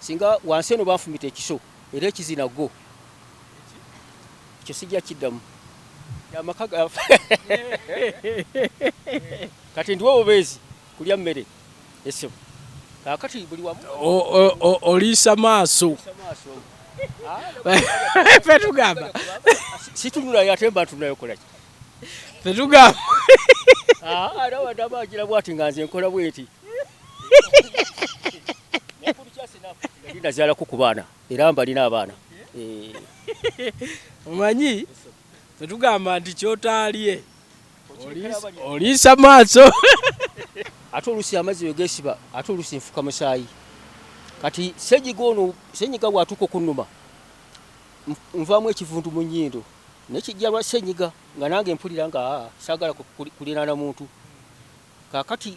Singa wansi eno banfumita ekiso era ekizina go ekyo sijja kiddamu. Amaka ga kati ndiwo obubeezi kulya mmere esebo kaakati buli wamu oliisa maaso. Ffe tugamba situnulayo ate mba ntunulayo kolaki ffe tugamba ate agira bwati nga nze nkola bweti. Nazaalako ku baana era mbalina abaana. Omanyi ffe tugamba nti kyotaalye oliisa maaso. Ate oluusi amazzi we geesiba, ate oluusi nfuka musaayi. Kati ssenyiga ono, ssenyiga bw'atuuka okunnuma nvaamu ekivundu mu nnyindo naye kijja lwa ssenyiga nga nange mpulira nga saagala kuliraana muntu. Kaakati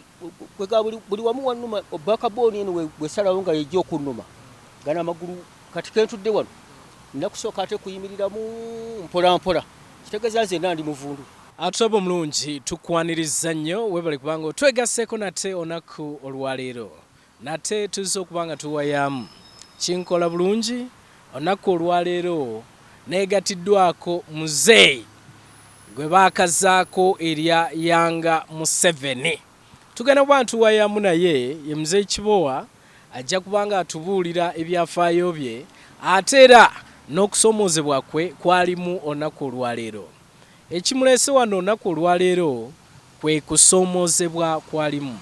kwega buli wamu wannuma, bakabooni eno bwesalawo nga yejja okunnuma gano amagulu. Kati kentudde wano nina kusooka ate kuyimiriramu mpola mpola, kitegeeza nzenna ndi muvundu. Atulaba omulungi, tukwaniriza nnyo, webale kubanga otwegasseeko nate olunaku olwaleero. Nate tuzze okuba nga tuwayaamu. Kinkola bulungi olunaku olwaleero neegatiddwako muzeeyi gwe baakazaako erya Yanga Museveni. Tugenda kuba nga tuwayaamu naye, ye Muzeeyi Kibowa, ajja kuba nga atubuulira ebyafaayo bye ate era n'okusoomoozebwa kwe kwalimu olunaku olwaleero. Ekimuleese wano olunaku olwaleero kwe kusoomoozebwa kw'alimu.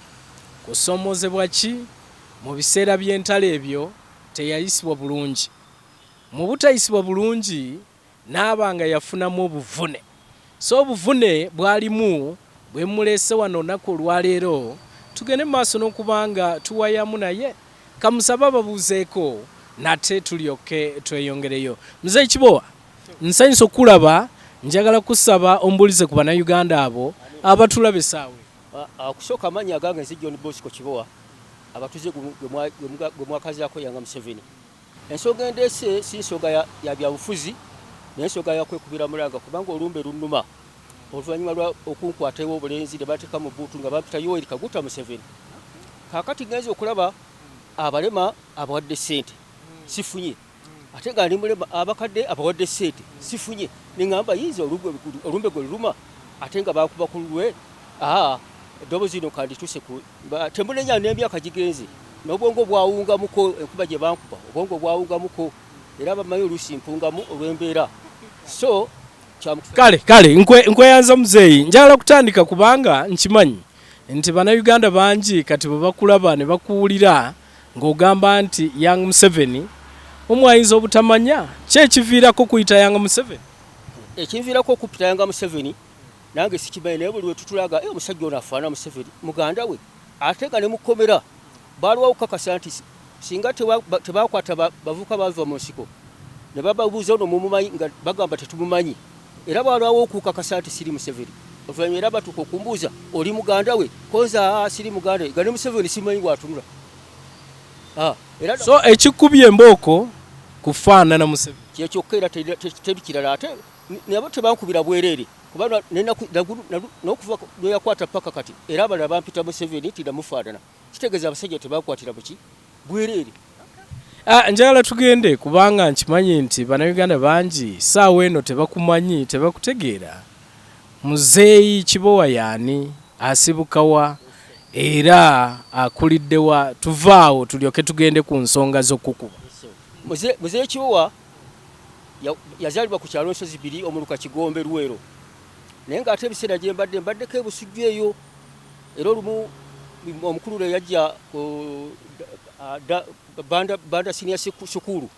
Kusoomoozebwa ki? Mu biseera by'entalo ebyo teyayisibwa bulungi. Mu butayisibwa bulungi n'aba nga yafunamu obuvune. So obuvune bw'alimu bwe bumuleese wano olunaku olwaleero tugende mu maaso n'okuba nga tuwayamu naye. Kamusabe ababuuzeeko nate tulyoke tweyongereyo. Mzee Kibowa, nsanyuse okukulaba, njagala kusaba ombuulize ku Bannayuganda abo abatulaba essaawa eno. Okusooka amannya agange nze John Bosco Kibowa, abatuuze gwe mwakazaako Yanga Museveni. Ensonga endeese si nsonga ya byabufuzi naye nsonga ya kwekubira mulanga kubanga olumbe lunnuma oluvannyuma lwa okunkwata ew'obulenzi ne banteeka mu bbuutu nga bampita Yoweri Kaguta Museveni. Kaakati ngenze okulaba abalema abawadde ssente sifunye, ate nga ndi mulema abakadde abawadde ssente sifunye, ne ŋŋamba yinza olumbe gwe luluma ate nga bankuba ku lulwe. Eddoboozi lino kandituuse ku temunenya n'emyaka gigenze n'obwongo bwawungamuko, enkuba gye bankuba obwongo bwawungamuko era bamanyi oluusi mpungamu olw'embeera. So kale kale nkweyanza muzeeyi, njagala kutandika kubanga nkimanyi nti Bannayuganda bangi kati bwe bakulaba ne bakuwulira ng'ogamba nti Young Museveni, omu ayinza obutamanya ki ekiviirako kuyita Young Museveni. Ekinviirako okupita Young Museveni nange sikimanyi, naye buli wetutulaga omusajja ono afaana Museveni muganda we, ate nga ne mukomera baalwawo okukakasa nti singa tebakwata bavubuka bava mu nsiko ne bababuuza ono mumumanyi, nga bagamba tetumumanyi, era baalwawo okukakasa nti siri Museveni. Oluvannyuma era batuuka okumbuuza oli muganda we, konza siri muganda we, nga ne Museveni simanyi bw'atunula. Era so ekikubye embooko kufaanana Museveni kyekyokka, era teri kirala. Ate nabo tebankubira bwereere kuba n'okuva lwe yakwata paka kati era abalala bampita Museveni tinamufaanana, kitegeeza abasajja tebakwatira buki bwereere. Njagala tugende kubanga nkimanyi nti Bannayuganda bangi ssaawa eno tebakumanyi, tebakutegeera. Muzeeyi Kibowa y'ani, asibuka wa era akulidde wa? Tuve awo tulyoke tugende ku nsonga z'okukuba. Muzeeyi Kibowa yazaalibwa ku kyalo Nsozi Bbiri omuluka Kigombe Luweero, naye ng'ate ebiseera gye mbadde mbaddeko e Busujju eyo, era olumu omukulu lwe yajja ku Banda Senior Sukulu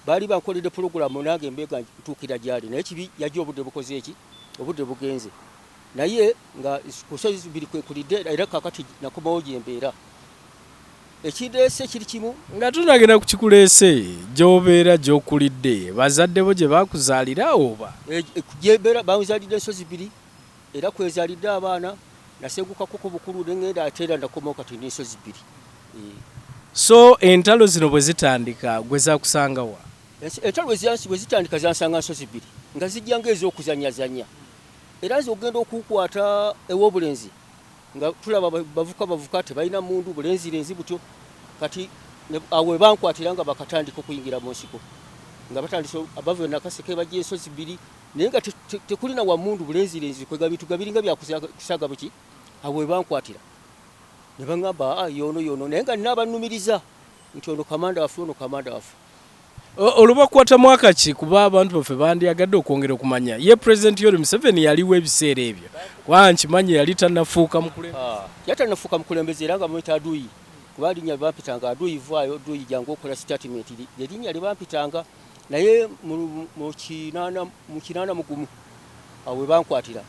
baali bankoledde pulogulaamu nange mbeega ntuukira gy'ali, naye kibi yajja obudde bukoze eki, obudde bugenze, naye nga ku nsozi bbiri kwe nkulidde era kaakati nakomawo gye mbeera. Ekindeese kiri kimu. Nga tunagenda ku kikuleese, gy'obeera gy'okulidde, bazadde bo gye baakuzaalira oba? Gye mbeera banzaalidde nsozi bbiri era kwe nzaalidde abaana, nasengukako ku bukulu ne ngenda ate era nakomawo kati ndi nsozi bbiri. So entalo zino bwe zitandika gwe zakusanga wa? Entalo bwe zitandika zansanga nsozi bbiri nga zijja ng'ez'okuzannyazannya era nze okugenda okunkwata ew'obulenzi nga tulaba bavuka bavuka tebalina mmundu bulenzirenzi butyo, kati Awo we bankwatira nga bakatandika okuyingira mu nsiko, nga batandise abava e Nakaseke bajja ensozi bbiri, naye nga tekulina wa mundu bulenzirenzi, kwega bintu gabiringa bya kusaga buki. Awo we bankwatira ne baŋŋamba, "Ah, yono yono," naye nga nina abannumiriza nti ono kamanda waffe, ono kamanda waffe. Olubakwata mwaka ki? Kuba abantu baffe bandyagadde okwongera okumanya ye President Yoweri Museveni yaliwo ebiseera ebyo, kuba nkimanyi yali tannafuuka mukulembeze. Ah, yali tannafuuka mukulembeze, era nga bamuyita Aduyi, kuba linnya bampitanga Aduyi, vaayo Aduyi, jangu okola statement, lyerinnya lye bampitanga. Naye mu 81 awo we bankwatira,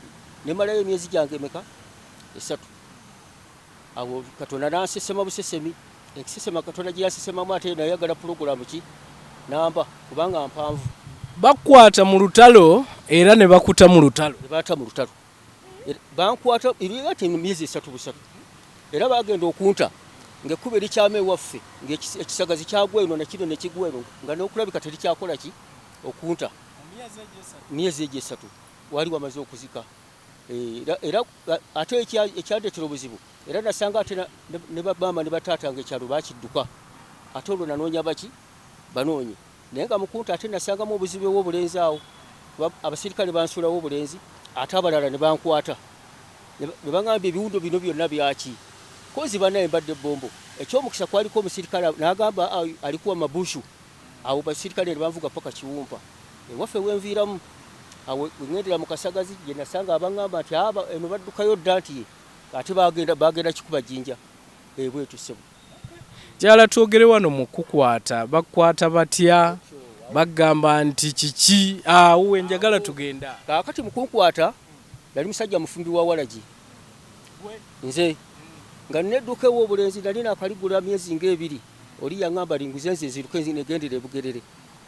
nemalayo emyezi gyange emeka? 3. Awo Katonda nansesema busesemi, ekisesema Katonda gye yansesemamu, ate nayagala pulogulaamu ki namba, kubanga mpanvu. Bakwata mu lutalo era ne bakuta mu lutalo. Ne baata mu lutalo. Bankwata ati myezi 3 busatu, era bagenda okunta ng'ekkubo erikyama ewaffe ng'ekisagazi kyagwa eno nakino nekigwa eno, nga n'okulabika terikyakola ki okunta. Myezi egyo 3 wali wamaze okuzika. Era ate ekyandeetera obuzibu, era nasanga ate ne bamaama ne bataata nga ekyalo bakidduka, ate olwo nanoonya baki banoonye, naye nga mukunta ate nasangamu obuzibu ew'obulenzi awo, kuba abasirikale bansuulawo obulenzi, ate abalala ne bankwata ne baŋŋamba ebiwundo bino byonna byaki, kozi bannaye mbadde bombo. Ekyomukisa kwaliko omusirikale n'agamba, "Ah, alikuwa mabushu." Awo basirikale ne banvuga paka Kiwumpa ewaffe wenviiramu. Awo weŋŋendera mu Kasagazi gye nasanga abaŋŋamba nti aba eno baddukayo dda, nti ye ate bagenda kikuba Jjinja ebwetu ssebo. Kyala twogere wano mu kukwata, bakwata batya? Bagamba nti kiki? Awo we njagala tugenda. Kaakati mu kunkwata, nali musajja mufumbi wa walagi nze, nga nina edduuka ew'obulenzi, nali nakaligula myezi ng'ebiri. Oli yaŋŋamba linguze nze nziruke negendere ebugerere,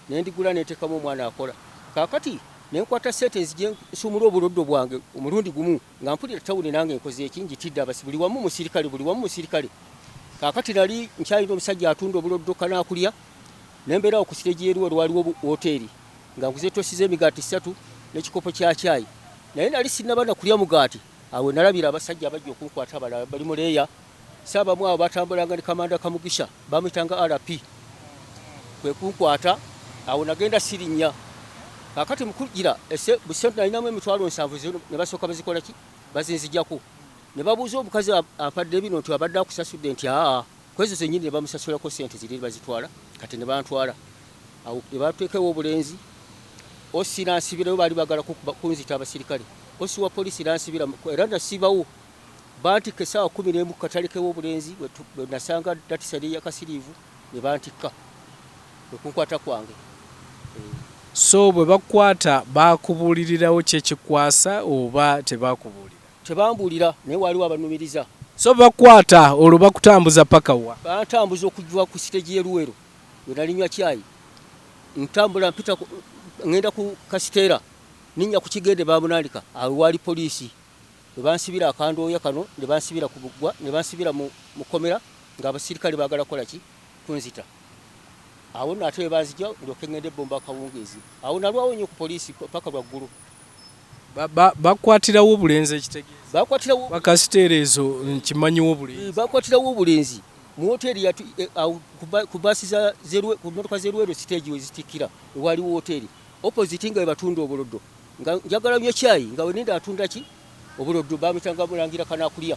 nendigula neteekamu omwana akola. Kaakati nenkwata sente nzije nsumule obuloddo bwange omulundi gumu, nga mpulira tawuni nange nkoze eki, njitidde abasi buli wamu musirikale, buli wamu musirikale. Kaakati nali nkyalina omusajja atunda obuloddo kanaakulya, nembeerawo ku siteegi y'eruweru, waliwo woteeri, nga nguze tosi z'emigaati 3 n'ekikopo kya caayi, naye nali sinnaba na kulya mugaati. Awo nalabira abasajja abajja okunkwata, abalala bali muleeya saabamu, abo batambulanga ne kamanda Kamugisha, bamuyitanga RP, kwe kunkwata. Awo nagenda sirinnya. Kaakati mukugira busente nalinamu 70,000 zino, ne basooka bazikola ki, bazinzijako, ne babuuza omukazi ampadde bino nti abadde akusasudde, nti aa, kwezo zennyini, ne bamusasulako sente ziri bazitwala. Kati ne bantwala awo ne bateekawo obulenzi, OC nansibirayo, baali bagala kunzita abasirikale. OC wa polisi nansibira, era nasibawo, bantikka essaawa 11 ku katale k'ewobulenzi bwe nasanga Datsun ya kasiriivu, ne bantikka ekunkwata kwange. So bwe bakukwata bakubuulirirawo kyekikwasa oba tebakubuulira? Tebambuulira, naye waaliwo abanumiriza. So bakukwata olwo bakutambuza paka wa? Bantambuza okuva ku siteegi y'e Luweero we nalinywa kyayi, ntambula mpita ŋŋenda ku Kasiteera, ninnya ku Kigende bamunaalika, awo waali poliisi we bansibira akandooya kano, ne bansibira ku bugwa, ne bansibira mu kkomera, ng'abasirikale baagala kukola ki, kunzita. Awo nno ate we banzija ndyoke ŋŋende ebbomba akawungeezi. Awo nalwawo nnyo ku poliisi paka lwaggulu. Bakwatirawo obulenzi ekitegeeza? Bakwatirawo. Bakasiteera ezo nkimanyiwo obulenzi. Bakwatirawo obulenzi mu woteeri awo ku baasi ku mmotoka z'eruweero siteegi we zitikkira, ewaliwo woteeri opposite nga we batunda obuloddo, nga njagala nywe caayi, nga weninda atunda ki obuloddo, bamuyitanga Mulangira Kanaakulya.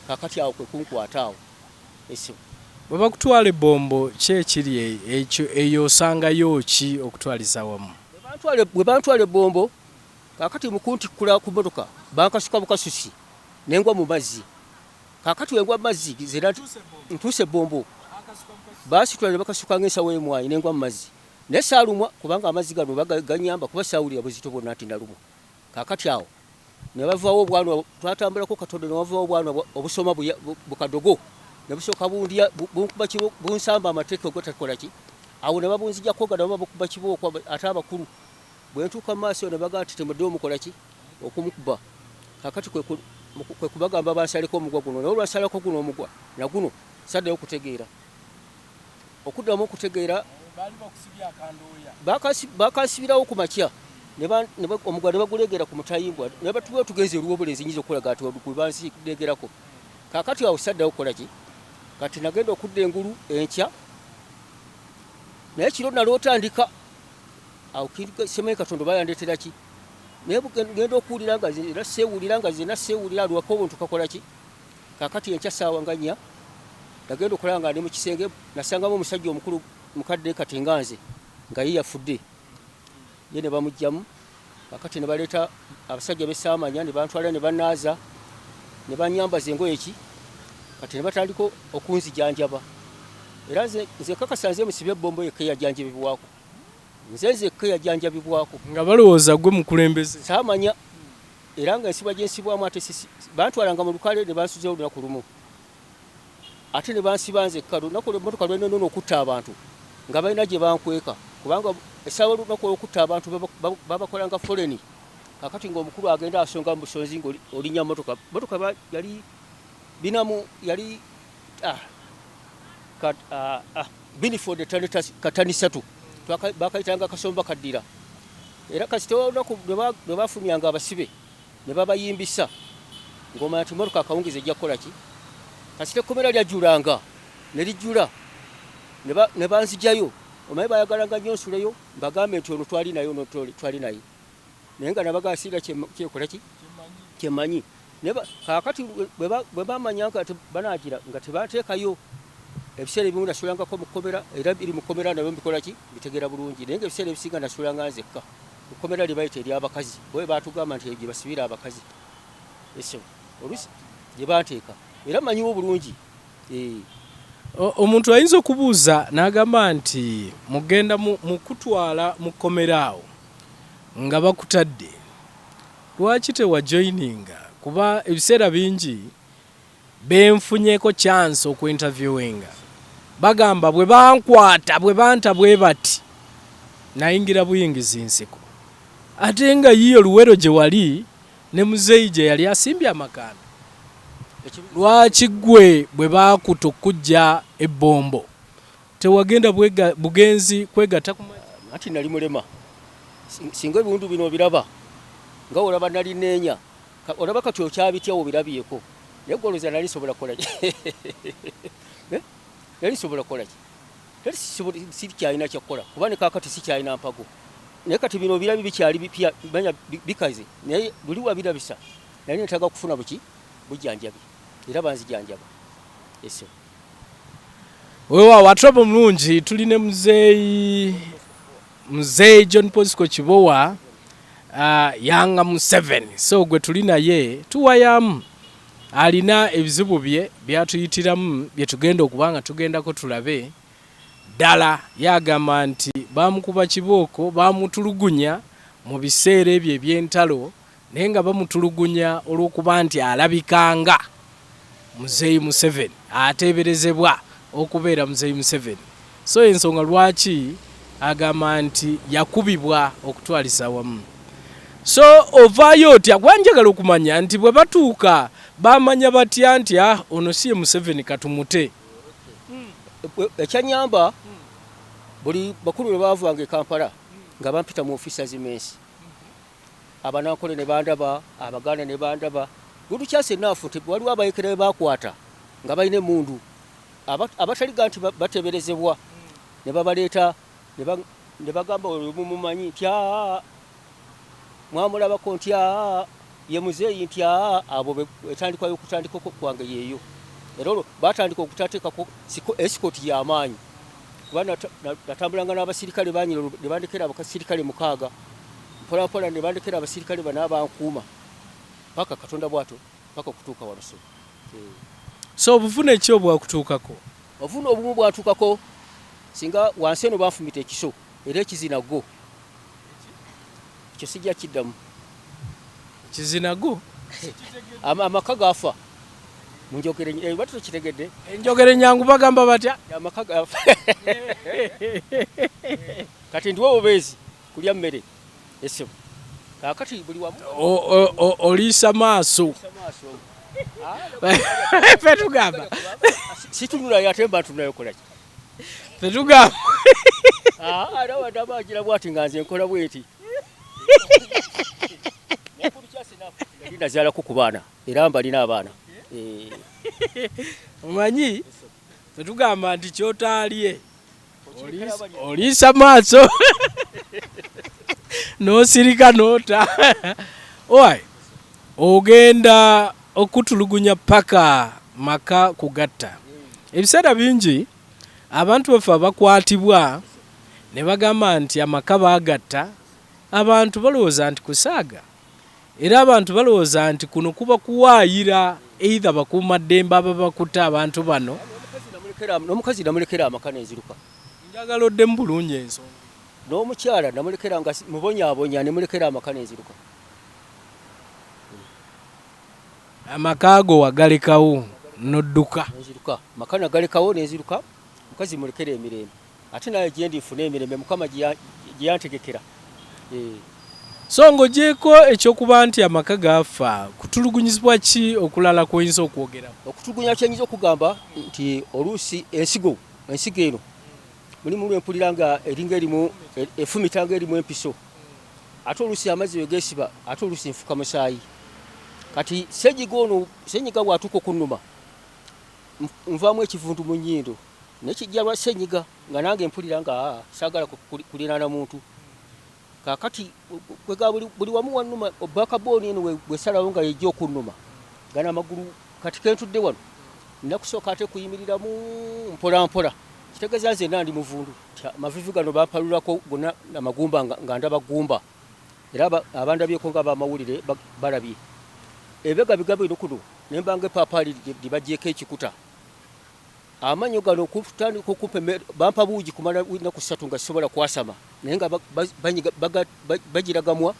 Kaakati awo kwe kunkwata awo esimu. Bwe bakutwala ebbombo, ki ekiri ekyo eyo, osangayo ki okutwaliza awamu? Bwe bantwala ebbombo, kaakati mu kuntikkula ku mmotoka bankasuka bukasusi nengwa mu mazzi. Kaakati wengwa mu mazzi zera ntuuse ebbombo, baasitula ne bakasuka ng'ensawo y'emwanyi, nengwa mu mazzi, naye saalumwa kubanga amazzi gano ganyamba, kuba saawulira buzito bwonna nti nalumwa. Kaakati awo ne bavaawo obwanwa, twatambulako katono ne wavaawo obwanwa obusoma bukadogo, ne busooka bundya, bunkuba bunsamba amateeka ogatakola ki. Awo ne babunzijako nga nabo babukuba kibooko. Ate abakulu bwe ntuuka mu maaso ne bagamba nti temuddeyo mukola ki okumukuba. Kaakati kwe kubagamba bansaleko omugwa guno, naye olwansalako guno omugwa naguno saddayo okutegeera, okuddamu okutegeera. Bakansibirawo ku makya, omugwa ne bagulegera ku mutayimbwa, ne batuba tugenze eruwa obulenzi, nyinza okulaga nti gwe bansiregerako. Kaakati awo saddayo kukola ki. Kati nagenda okudda engulu enkya. Naye kiro nalootandika awo simanyi Katonda oba yandeetera ki, naye ngenda okuwulira nga era seewulira nga zena seewulira lwako obuntu kakola ki. Kaakati enkya ssaawa nga nnya nagenda okulaba nga ndi mu kisenge, nasangamu omusajja omukulu mukadde kati nga nze nga ye yafudde, ye ne bamuggyamu. Kaakati ne baleeta abasajja be saamanya ne bantwala ne bannaaza ne bannyambaza engoye ki, kati ne batandika okunzijanjaba. Era nze nkakasa nze musibe ebbombo yekka eyajanjabibwako, nze nzekka eyajanjabibwako. Nga balowooza gwe mukulembeze. Saamanya, era nga ensibwa gye nsibwamu ate bantwalanga mu lukale ne bansuzayo olunaku lumu, ate ne bansiba nzekka. Olunaku lw'emmotoka lwe nnoona okutta abantu nga balina gye bankweka, kubanga essaawa olunaku olw'okutta abantu babakolanga foleni. Kaakati ng'omukulu agenda asonga mu busonzi ng'olinnya mmotoka, mmotoka yali binamu, yali Binford katani ssatu, bakayitanga Kasomba Kaddira. Era kasita olunaku lwe bafumyanga abasibe ne babayimbisa, ng'omanya nti mmotoka akawungeezi ejja kukola ki. Kasita ekkomera lyajjulanga ne lijjula ne banzijayo. Omanyi bayagalanga nnyo nsuleyo mbagambe nti ono twali naye, ono twali naye, naye nga nabagamba sirina kyekola ki kyemmanyi. Kaakati bwe bamanya nga banaagira nga tebanteekayo, ebiseera ebimu nasulangako mu kkomera, era biri mu kkomera nabyo mbikola ki mbitegeera bulungi, naye nga ebiseera ebisinga nasulanga nzekka mu kkomera lye bayita ery'abakazi, bo baatugamba nti gye basibira abakazi eso oluusi gye banteeka, era mmanyiwo bulungi. Omuntu ayinza okubuuza n'agamba nti mugenda mu kutwala mu kkomera awo nga bakutadde, lwaki tewajoyininga? Kuba ebiseera bingi benfunyeeko chance okuinterviewinga, bagamba bwe bankwata bwe banta bwe bati nayingira buyingizi nsiko, ate nga yiyo Luwero gye wali ne muzeeyi gye yali asimbye amakanda. Lwaki ggwe bwe baakuta okujja ebbombo tewagenda bugenzi kwegatta ku magye? Anti nali mulema. Singa ebiwundu bino obiraba nga olaba nali neenya, olaba kati okyabitya obirabyeko, naye gwe olowooza nali nsobola kukola ki? Nali nsobola kukola ki? Sikyalina kyakukola kuba ne kaakati sikyalina mpago, naye kati bino obirabye bikyali bipya, manya bikaze, naye buli wabirabisa nali neetaaga kufuna buki bujjanjabi, era banzijanjaba eso. Weewaawo atulaba omulungi, tuli ne muzeeyi John Bosco Kibowa, Yanga Museveni. So gwe tuli naye tuwayamu, alina ebizibu bye byatuyitiramu bye tugenda okuba nga tugendako tulabe ddala. Yagamba nti bamukuba kibooko, bamutulugunya mu biseera ebyo eby'entalo, naye nga bamutulugunya olw'okuba nti alabikanga Muzeeyi Museveni, ateeberezebwa okubeera Muzeeyi Museveni. So ensonga lwaki agamba nti yakubibwa okutwaliza awamu. So ovaayo otya? Kuba njagala okumanya nti bwe batuuka bamanya batya nti ono si ye Museveni katumute. Ekyanyamba buli bakulu lwe baavanga e Kampala nga bampita mu officers mess, Abanankole ne bandaba, Abaganda ne bandaba. Good chance enough nti waliwo abayekera be bakwata nga balina emmundu abataliga nti bateeberezebwa, ne babaleeta ne bagamba oyo mumumanyi nti mwamulabako nti ye muzeeyi nti abo etandikwa y'okutandika kwange yeeyo. Era olwo batandika okutateekako escort y'amaanyi, kuba natambulanga n'abasirikale bangi ne bandekera abasirikale 6, mpola mpola ne bandekera abasirikale bano abankuuma paka Katonda bw'atyo paka okutuuka wano. So obuvune ki obwakutuukako? Obuvune obumu bwatuukako singa wansi eno banfumita ekiso era ekizina go ekyo sijja kiddamu. Kizina go? Amaka gaafa. Munjogere batu tukitegedde. Enjogere nyangu bagamba batya? Amaka gaafa. Kati ndiwo obubeezi kulya mmere esebo. Kaakati buli wamu oliisa maaso. Ffe tugamba. Situnulayo ate mba ntunayo kola ki? Ffe tugamba. Era wadde agira bw'ati nga nze nkola bweti. Nazaalako ku baana era mbalina abaana. Omanyi ffe tugamba nti ky'otaalye Oliisa maaso n'osirika n'ota. Owai, ogenda okutulugunya paka maka kugatta. Ebiseera bingi abantu baffe abakwatibwa ne bagamba nti amaka baagatta, abantu balowooza nti kusaaga, era abantu balowooza nti kuno kuba kuwaayira either bakuumaddembe ababakutte abantu bano. N'omukazi namulekera amaka nenziruka. Njagala oddemu bulungi ensonga. N'omukyala namulekera nga mubonyaabonya, nemulekera amaka nenziruka. Amaka go wagalekawo n'odduka? Nenziruka, amaka nagalekawo nenziruka, mukazi mulekera emirembe, ate naye gyendi nfune emirembe Mukama gye yantegekera. So ng'ogyeko ekyokuba nti amaka gaafa, kutulugunyizibwa ki okulala kw'oyinza okwogerako? Okutulugunya kyenyinza okugamba nti oluusi ensigo eno mulimu lwempulira nga eringa erimu efumita nga erimu empiso, ate oluusi amazzi we geesiba, ate oluusi nfuka musaayi. Kati senyiga ono, senyiga bw'atuuka okunnuma nvaamu ekivundu mu nnyindo, naye kijja lwa senyiga nga nange mpulira nga saagala kuliraana muntu. Kaakati kwega buli wamu wannuma, bakabooni eno bwesalawo nga yejja okunnuma gano amagulu. Kati kentudde wano nina kusooka ate kuyimiriramu mpola mpola, kitegeeza nze nna ndi muvundu. Amavivi gano bampalulako gonna amagumba nga ndaba gumba, era abandabyeko nga abamawulire balabye ebega bino kuno ne mbanga epaapaali libagyeko ekikuta. Amannyo gano okutandika okumpa bampa buugi kumala nnaku 3 nga sisobola kwasama, naye nga bagiragamwa,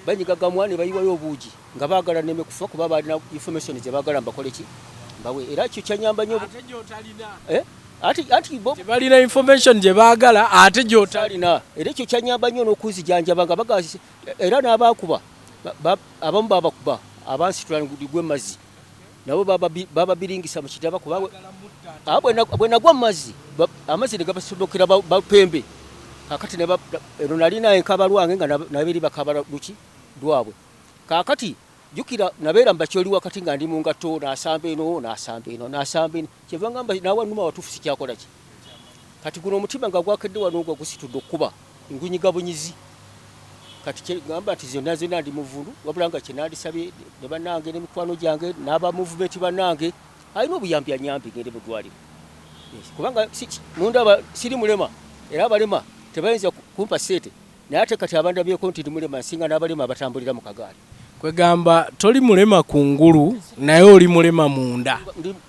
banyigagamwa ne bayiwayo obuugi nga baagala nneme kufa, kuba balina information ze baagala mbakole ki mbawe. Era kyo kyanyamba nnyo. Ate gy'otalina. Anti bo tebalina information gye baagala ate gy'otalina. Era ekyo kyanyamba nnyo n'okunzijanjaba nga baga, era n'abaakuba abamu babakuba abansitula gwe mazzi, nabo bababiringisa mu kitaba, kuba bwe nagwa mu mazzi, amazzi ne gabasobokera bapembe. Kaakati eno nalina enkaba lwange nga nabiri bakaba luki lwabwe. Kaakati jjukira nabeera mu bakyoli wakati nga ndi mu ngatto, n'asamba eno, n'asamba eno, n'asamba eno, kyeva ngamba naawe nnuma watuufu sikyakola ki. Kati guno omutima nga gwakedde wano gwa gusitudde okukuba ngunyiga bunyizi. Kati ngamba nti zonna zonna ndi muvundu, wabula nga kye nandisabye ne bannange n'emikwano gyange n'aba movement bannange, alina obuyambi anyambe ngende mu ddwaliro, kubanga mundaba siri mulema, era abalema tebayinza kumpa ssente, naye ate kati abandabyeko nti ndi mulema nsinga n'abalema abatambulira mu kagaali. Kwegamba toli mulema kungulu naye oli mulema munda.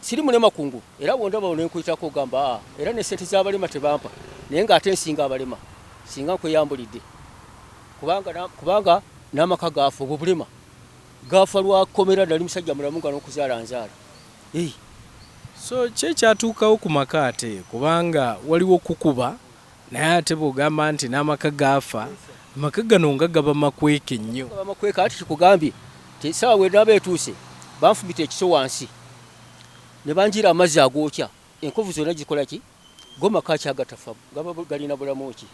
Siri mulema kungulu, era bwondaba nenkuyitako ogamba era ne ssente z'abalema tebampa, naye ng'ate nsinga abalema singa nkweyambulidde, kubanga n'amaka gaafa obwo bulema gaafa lwa kkomera. Nali musajja mulamu nga n'okuzaala nzaala. So ki ekyatuukawo ku maka ate, kubanga waliwo kukuba, naye ate bw'ogamba nti n'amaka gaafa, amaka gano nga gaba makweke nnyo. Gaba makweke, ate kikugambye nti essaawa bwe etuuse banfumita ekiso wansi ne banjira amazzi agookya, enkovu zonna gikola ki, go maka ki agatafa gaba galina bulamu ki?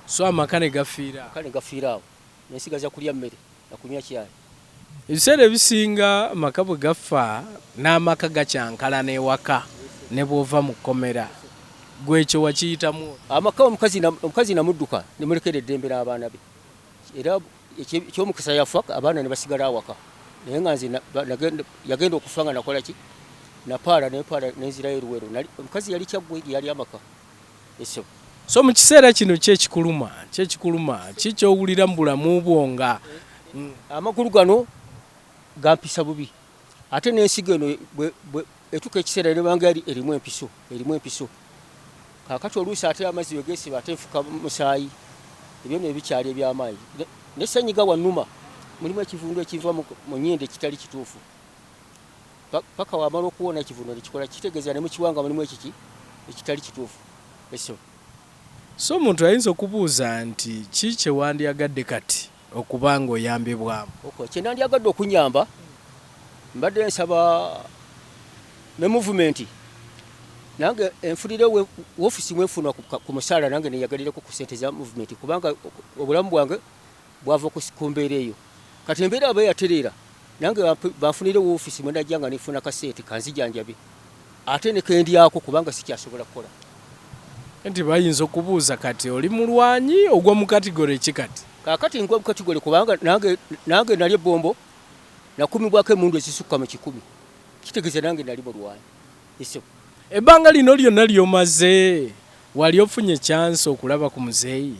So amaka ne gafiira. Amaka ne gafiira awo, nensigaza kulya mmere na kunywa kyayi. Ebiseera ebisinga amaka bwe gafa n'amaka gakyankalana ewaka ne bw'ova mu kkomera, gwe ekyo wakiyitamu? Amaka omukazi namudduka ne mulekera eddembe n'abaana be, era ekyomukisa yafa abaana ne basigala awaka, naye nga nze yagenda okufa nga nakola ki, napaala nepaala nenzirayo Luweero. Omukazi yali Kyaggwe yali amaka eso. So mu kiseera kino ki ekikuluma, ki ky'owulira mu bulamu bwo nga amagulu gano gampisa bubi, ate n'ensigo eno etuuka ekiseera nebanga erimu empiso, erimu empiso. Kaakati oluusi ate amazzi we geesiba ate nfuka musaayi, ebyo nno ebikyali eby'amaanyi. Ne ssenyiga wannuma, mulimu ekivundu ekiva mu nnyindo ekitali kituufu, paka wamala okuwona ekivundu nekikola, kitegeeza ne mu kiwanga mulimu ekiki ekitali kituufu eso. So omuntu ayinza okubuuza nti ki kye wandyagadde kati okuba ng'oyambibwamu? Kye nandyagadde okunyamba, mbadde nsaba ne movement nange enfunire wofisi mwenfuna ku musaala, nange neyagalireko ku ssente za movement, kubanga obulamu bwange bwava ku mbeera eyo. Kati embeera aba yatereera, nange banfunire wofisi mwe najja nga nefuna kasente kanzijanjabe. Ate ne kendyako kubanga sikyasobola kukola. Nti bayinza okubuuza kati oli mulwanyi ogwa mu category ki kati? Kaakati ngwa mu category kubanga nange nange nali ebombo nakumibwako emmundu ezisukka mu 100. Kitegeeza nange nali mulwanyi. Eso. Ebbanga lino lyonna ly'omaze wali ofunye chance okulaba ku muzeeyi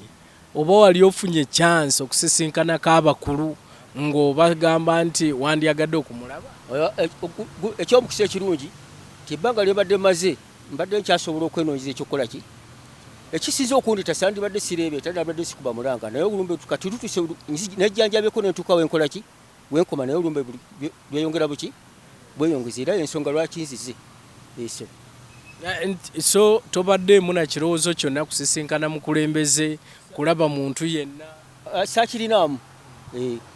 oba wali ofunye chance okusisinkanako abakulu ng'obagamba nti wandyagadde okumulaba? Ekyomukisa ekirungi nti ebbanga lye mbadde maze mbadde nkyasobola okwenoonyeza ekyokukola ki ekisinze okundita sandibadde sireebeeta nabadde sikuba mulanga naye olumbe kati lutuse nejjanjabyeko nentuuka wenkola ki wenkoma naye olumbe lweyongera buki bweyongeza era ensonga lwaki nzize eso. So tobaddeemu na kirowoozo kyonna kusisinkana mukulembeze kulaba muntu yenna? Sakirinaamu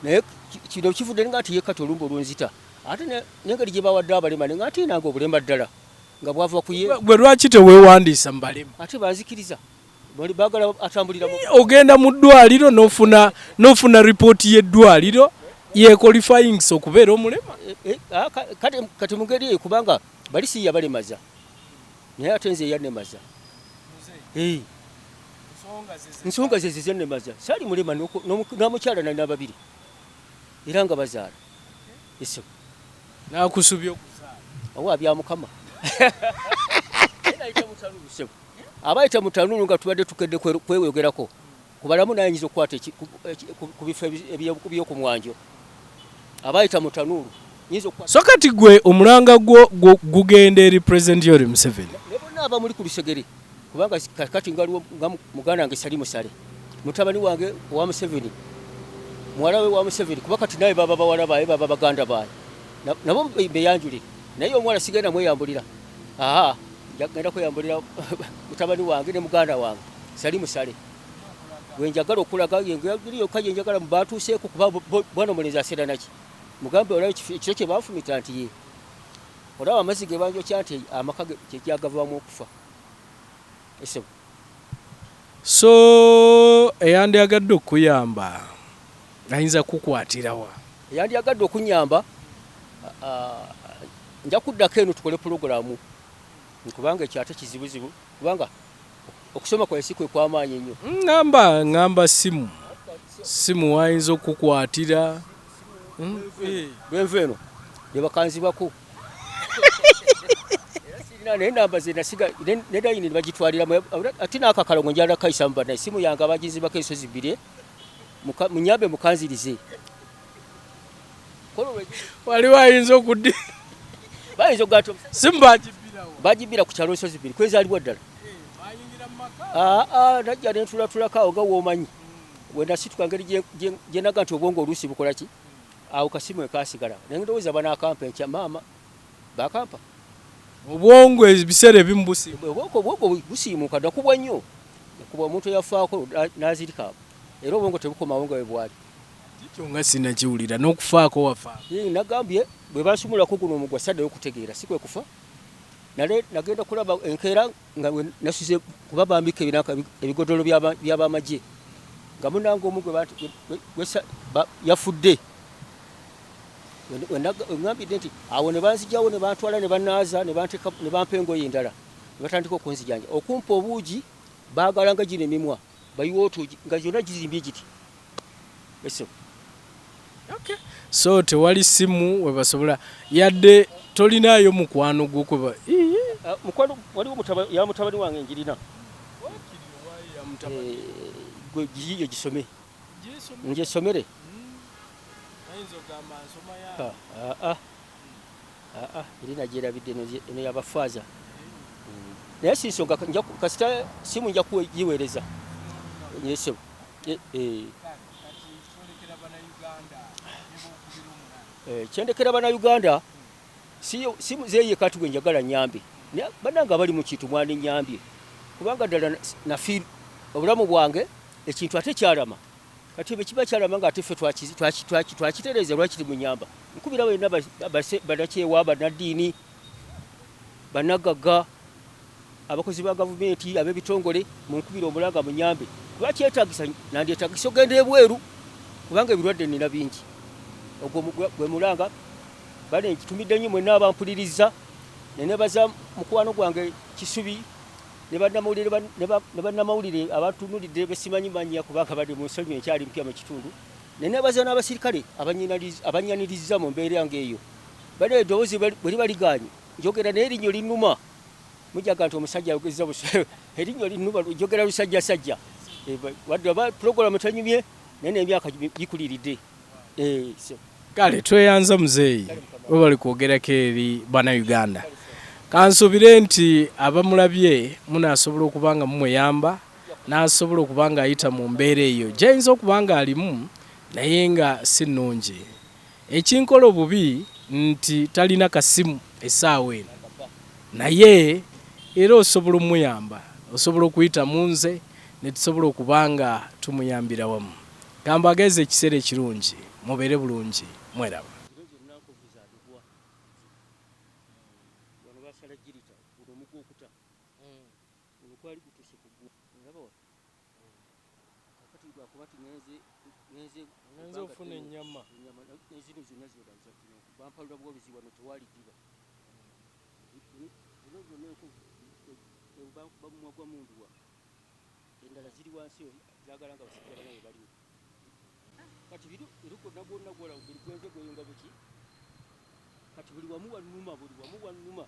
naye kino kivudde nga nti ye kati olumbe olunzita ate n'engeri gye bawadde abalema nga nti nange obulema ddala nga bwava ku ye. Gwe lwaki teweewandiisa mu balema? Ate banzikiriza baagala atambulira mu Ogenda mu ddwaliro n'ofuna n'ofuna ripooti y'eddwaliro yequalifyingisa okubeera omulema. Kati mu ngeri eyo kubanga bali si yabalemaza naye ate nze yannemaza. Nsonga ze zizennemaza saali mulema n'omukyala nalina babiri era nga bazaala. Eso. Nakusubya okuzaala. Owa bya Mukama. Abayita mu tanulu nga tubadde tukedde kweyogerako ku balamu naye nyinza okukwata ku bifo eby'oku mwanjo. Abayita mu tanulu nyinza okukwata. So kati gwe omulanga gwo gugenda eri President Yoweri Museveni. Ne bonna abamuli ku lusegere kubanga kati ngaliwo nga muganda wange Sali Musale, mutabani wange owa Museveni, muwala we wa Museveni, kuba kati naye baba bawala baye baba baganda baye nabo beyanjulire naye omuwala sigenda mweyambulira. Aha, ngenda kweyambulira mutabani wange ne muganda wange Sali Musale gwe njagala okulaga yengeri yokka gye njagala batuuseeko kuba bwana omulenzi aseera naki mugambe olaba ekiro kye banfumita nti ye olaba amazzi ge banjokya nti amaka kyegyagavaamu okufa esebo. So eyandyagadde okuyamba ayinza kukwatirawa? Eyandyagadde okunyamba nja kuddako eno tukole pulogulaamu kubanga ekyo ate kizibuzibu kubanga okusoma kwaye si kwe kwamaanyi ennyo. Ŋŋamba simu wayinza okukwatira. Lwenva eno ne bakanzibako era sirina naye namba ze nasiga ne layini ne bagitwaliramu ate n'akakalongo njala kayisamu bannaye simu yange abaginzibako ensozi bbiri munyambe mukanzirize. Waliwo ayinza okuddi bayinza okugaa nti simu bagibbirawo? Bagibbira ku kyalo nsozi bbiri kwezaalibwa ddala. Aa najja nentulatulako awo nga woomanyi wenasituka ngeri gye naga nti obwongo oluusi bukola ki awo kasimu ekasigala naye ndowooza banaakampa enkya maama bakampa. Obwongo ebiseera ebimu busiimuka. Obwongo busiimuka nakubwa nnyo nakuba omuntu eyafaako n'azirika era obwongo tebukomawo nga bwe bwali. Kikyo nga sinakiwulira n'okufaako wafaako. Nagambye bwe bansumulako guno omugwa saddayo okutegeera si kwe kufa nale nagenda kulaba enkeera nga nasuze kuba bambika ebinaka ebigodolo by'abamagye nga munange omu gwe yafudde wengambidde nti awo ne banzijawo ne bantwala ne banaaza ne bampa engoye endala ne batandika okunzijanja okumpa obuugi baagala nga gino emimwa bayiwa otuugi nga gyonna gizimbye giti eso. So tewali simu webasobola yadde tolinaayo mukwano gwo kweba? Mukwano waliwo ya mutabani wange njirina gwe giyiyo gisome njesomere. Eri nagyerabidde eno yabafaaza naye si nsonga kasita simu nja kugiweereza nyesebo. Kyendekera bannayuganda si muzeeyi kati gwe njagala nyambe bannange abali mu kintu mwandinyambye kubanga ddala nafi obulamu bwange ekintu ate kyalama kati bwe kiba kyalama nga ate ffe twakitereeza lwaki temunyamba nkubira bonna bannakyewa bannaddiini bannagagga abakozi ba gavumenti ab'ebitongole munkubira omulanga munyambe kuba kyetagisa nandyetagisa ogenda ebweru kubanga ebirwadde nina bingi ogwo gwe mulanga bale nkitumidde nnyo mwenna abampuliriza. Nenebaza mukwano gwange Kisubi ne bannamawulire abatunulidde besimanyi mannya kubanga bali mu nsonyi enkyali mpya mu kitundu. Nenebaza n'abasirikale abanyaniriza mu mbeera ng'eyo. Bali eddoboozi bwe liba ligaanye njogera naye erinnyo linnuma, mujaga nti omusajja ayogeza erinnyo linnuma, njogera lusajjasajja. Wadde aba pulogulaamu tanyumye naye n'emyaka gikuliridde. Kale tweyanza muzeeyi, webali kwogerako eri bannayuganda. Kansuubire nti abamulabye munaasobola okuba nga mumuyamba n'asobola okuba nga ayita mu mbeera eyo gy'ayinza okuba nga alimu naye nga si nnungi. Ekinkola obubi nti talina kasimu essaawa eno, naye era osobola omuyamba, osobola okuyita mu nze ne tusobola okuba nga tumuyambira wamu. Kambageze ekiseera ekirungi, mubeere bulungi, mweraba. Ngenze ofuna ennyama. Zino zonna zino bampalula bwoluzi wano tewali ddiba. Zino zonna enkovu bankuba mumwa gwa munduwa, endala ziri wansi zaagala nga basajja banaye baliwo. Kati biri gwonna gwonna gwola buli gwenze gweyunga buki, kati buli wamu wannuma, buli wamu wannuma.